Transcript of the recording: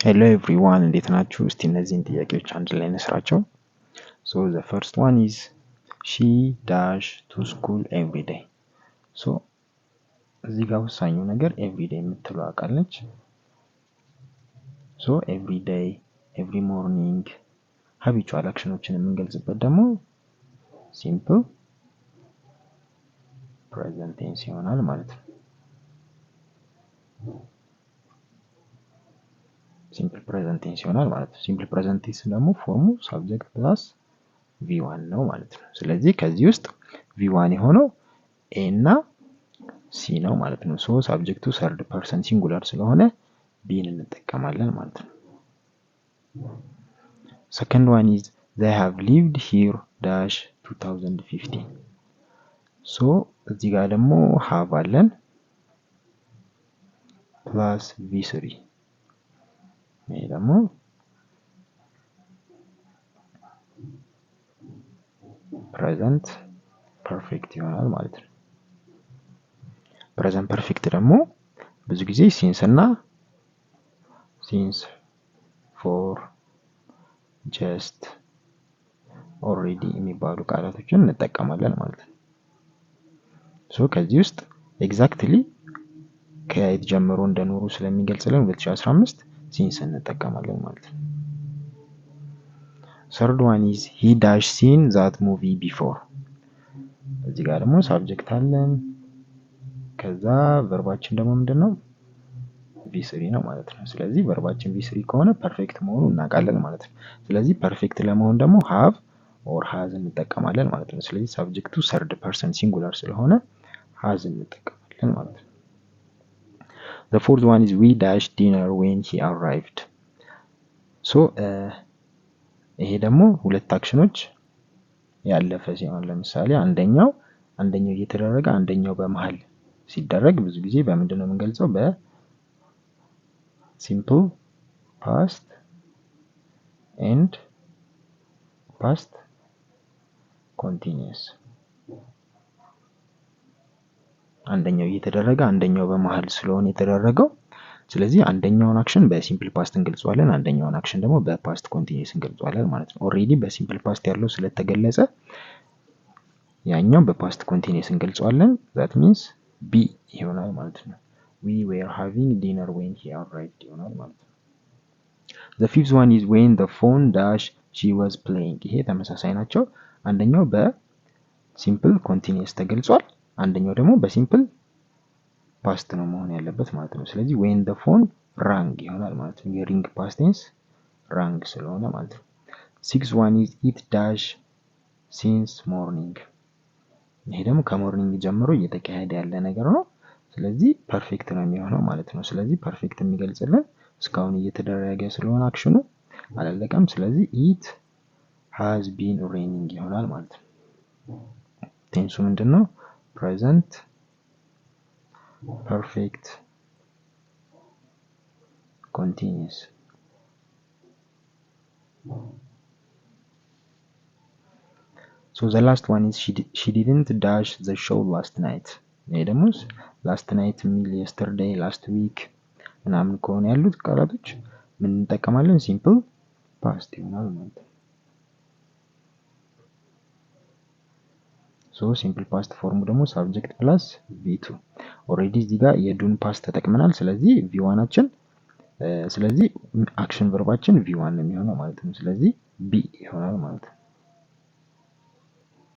Hello everyone፣ እንዴት ናችሁ? እስቲ እነዚህን ጥያቄዎች አንድ ላይ እንስራቸው። So the first one is she dash to school every day። So እዚህ ጋር ወሳኙ ነገር every day የምትለው ቃል ነች። So every day፣ every morning habitual action ኦችን የምንገልጽበት ደግሞ simple present tense ይሆናል ማለት ነው። Simple present tense ይሆናል ማለት ነው። Simple present tense ደግሞ form ኡ subject plus V1 ነው ማለት ነው። ስለዚህ ከዚህ ውስጥ V1 የሆነው A እና C ነው ማለት ነው። So subject ኡ third person singular ስለሆነ B ን እንጠቀማለን ማለት ነው። Second one is they have lived here dash 2015። So እዚህ ጋር ደግሞ have አለን plus V3፣ ይሄ ደግሞ present perfect ይሆናል ማለት ነው። Present perfect ደግሞ ብዙ ጊዜ since እና since፣ for፣ just፣ already የሚባሉ ቃላቶችን እንጠቀማለን ማለት ነው። So ከዚህ ውስጥ exactly ከየት ጀምሮ እንደኖሩ ስለሚገልጽልን 2015 since እንጠቀማለን ማለት ነው። Third one is he dash seen that movie before። እዚህ ጋር ደግሞ subject አለን። ከዛ verb ኣችን ደግሞ ምንድን ነው? V3 ነው ማለት ነው። ስለዚህ verb ኣችን V3 ከሆነ perfect መሆኑ እናውቃለን ማለት ነው። ስለዚህ perfect ለመሆን ደግሞ have or has እንጠቀማለን ማለት ነው። ስለዚህ subject ኡ third person singular ስለሆነ has እንጠቀማለን ማለት ነው። The fourth one is we dash dinner when he arrived። So ይሄ ደግሞ ሁለት action ኦች ያለፈ ሲሆን፣ ለምሳሌ አንደኛው እየተደረገ አንደኛው በመሀል ሲደረግ ብዙ ጊዜ በምንድን ነው የምንገልጸው? በ simple past and past continuous። አንደኛው እየተደረገ አንደኛው በመሀል ስለሆነ የተደረገው፣ ስለዚህ አንደኛውን action በ simple past እንገልጸዋለን፣ አንደኛውን action ደግሞ በ past continuous እንገልጸዋለን ማለት ነው። Already በ simple past ያለው ስለተገለጸ ያኛው በ past continuous እንገልጸዋለን። That means B ይሆናል ማለት ነው። We were having dinner when he arrived ይሆናል ማለት ነው። The fifth one is when the phone dash she was playing። ይሄ ተመሳሳይ ናቸው። አንደኛው በ simple continuous ተገልጿል፣ አንደኛው ደግሞ በ simple past ነው መሆን ያለበት ማለት ነው። ስለዚህ when the phone rang ይሆናል ማለት ነው። የ ring past tense rang ስለሆነ ማለት ነው። Six one is it dash since morning። ይሄ ደግሞ ከ morning ጀምሮ እየተካሄደ ያለ ነገር ነው። ስለዚህ perfect ነው የሚሆነው ማለት ነው። ስለዚህ perfect የሚገልጽልን እስካሁን እየተደረገ ስለሆነ action ኑ አላለቀም። ስለዚህ it has been raining ይሆናል ማለት ነው። Tense ኡ ምንድን ነው? Present perfect continuous። So the last one is she didn't dash the show last night። ይሄ ደግሞ last night የሚል፣ yesterday፣ last week ምናምን ከሆነ ያሉት ቃላቶች ምን እንጠቀማለን? Simple past ይሆናል ማለት ነው። So simple past form ኡ ደግሞ subject plus V2። Already እዚህ ጋር የ do ን past ተጠቅመናል። ስለዚህ V1 ኣችን፣ ስለዚህ action verb ኣችን V1 ነው የሚሆነው ማለት ነው። ስለዚህ B ይሆናል ማለት ነው።